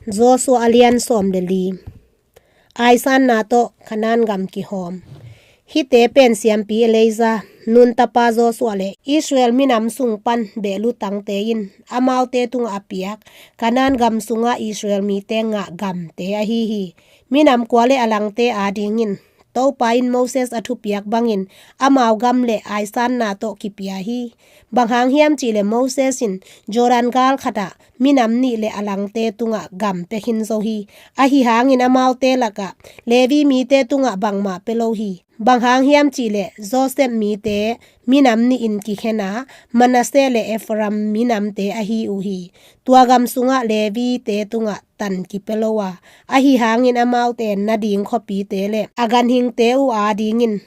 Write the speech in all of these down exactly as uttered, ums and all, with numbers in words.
Joshua a lian sawm le li. Aisanna tawh Kanaan gam kihawm. Hihte pen siampi Eleazar, Nun tapa Joshua le Israel minam sung pan behlutangte in amaute tungah a piak Kanaan gam sungah Israel mite ngah gamte ahi hi. Minam kua le a langte adingin Topa in Moses a thupiak bangin amau gam le aisanna tawh kipia hi. Bang hang hiam cihleh Moses in Jordan gal khatah minam nih le a langte tungah gam pia khin zo hi. Ahi hangin amaute lakah Levi mite tungah bangmah pia lo hi. Bang hang hiam cihleh Joseph mite minam nih in kikhen a, Manasseh le Ephraim minamte ahi uh hi. Tua gam sungah Levite tungah tan kipia lo a, ahi hangin amaute nading khuapite le a ganhingte uh adingin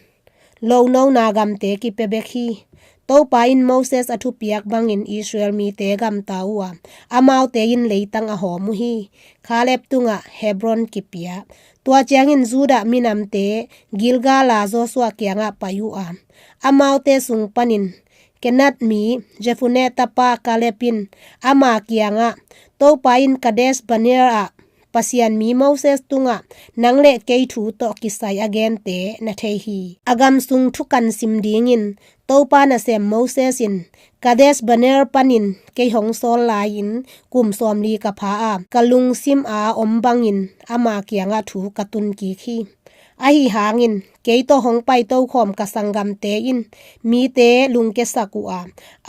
lonona gamte kipia bek hi. Topa in Moses a thupiak bangin Israel mite gamta uh a, amaute in leitang a hawm uh hi. Kaleb tungah Hebron kipia. Tua ciangin Judah minamte Gilgal ah Joshua kiangah pai uh a, amaute sung panin Kenat mi Jephunneh tapa Kaleb in ama kiangah, Topa in Kadesh Barnea ah Pasian mi Moses tungah nang le kei thu tawh kisai a gente na thei hi. A gam sung thukan sim dingin Topa nasem Moses in Kadesh Barnea panin kei hong sawl lai-in kum sawmli ka pha a, ka lungsim a om bangin ama kiangah thu ka tun kik hi. Ahi hangin kei tawh hong pai tokhawm ka sanggamte in mite lungkiasak uh a,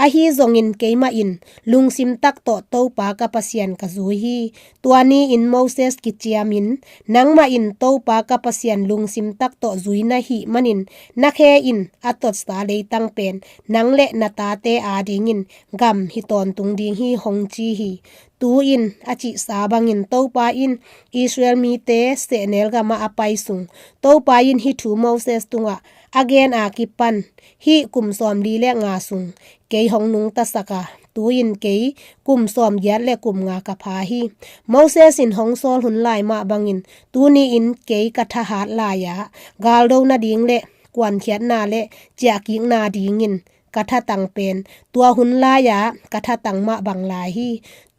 ahi zongin keimah in lungsim tak tawh Topa ka Pasian ka zui hi. Tua ni-in Moses kiciamin, nangmah in Topa ka Pasian lungsim tak tawh zui na hih manin na khe in a totsa leitang pen nang le na tate adingin gam hi tawntung ding hi, hong ci hi. Tu-in a cihsa bangin Topa in Israel mite sehnel gamah a pai sung Topa in hih thu Moses tungah a gen a kipan hih kum sawmli le nga sung kei hong nungtasak a, tu-in kei kum sawmgiat le kum nga ka pha hi. Moses in hong sawl hun lai mah bangin tuni-in kei ka thahat lai-ah galdo nading le kuankhiatna le ciahkikna dingin ka thatang pen tua hun lai-ah ka thatang mah bang lai hi.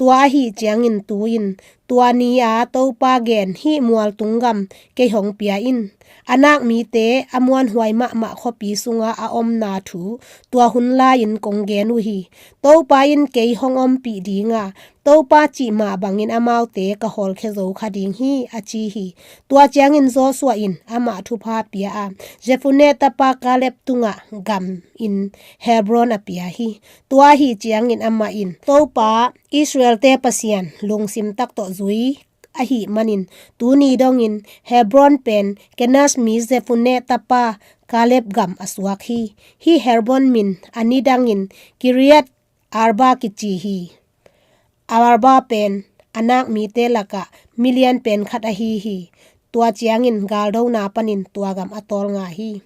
Tua ahi ciangin tu-in tua ni-a Topa gen hih mualtung gam kei hong pia in. A nak mite a muanhuai mahmah khuapi sungah a omna thu tua hun lai-in kong gen uh hi. Topa in kei hong ompih ding a, Topa cih mah bangin amaute ka hawlkhia zo kha ding hi, a ci hi. Tua ciangin Joshua in amah thupha pia a, Jephunneh tapa Kaleb tungah gam in Hebron a pia hi. Tua ahi ciangin amah in Topa Israelte Pasian lungsim tak tawh zui ahih manin tuni dongin Hebron pen Kenaz mi Jephunneh tapa Kaleb gam a suak hi. Hih Hebron min a nidangin Kiriat Arba kici hi. Arba pen a nak mite lakah milian pen khat ahi hi. Tua ciangin galdona panin tua gam a tawlnga hi.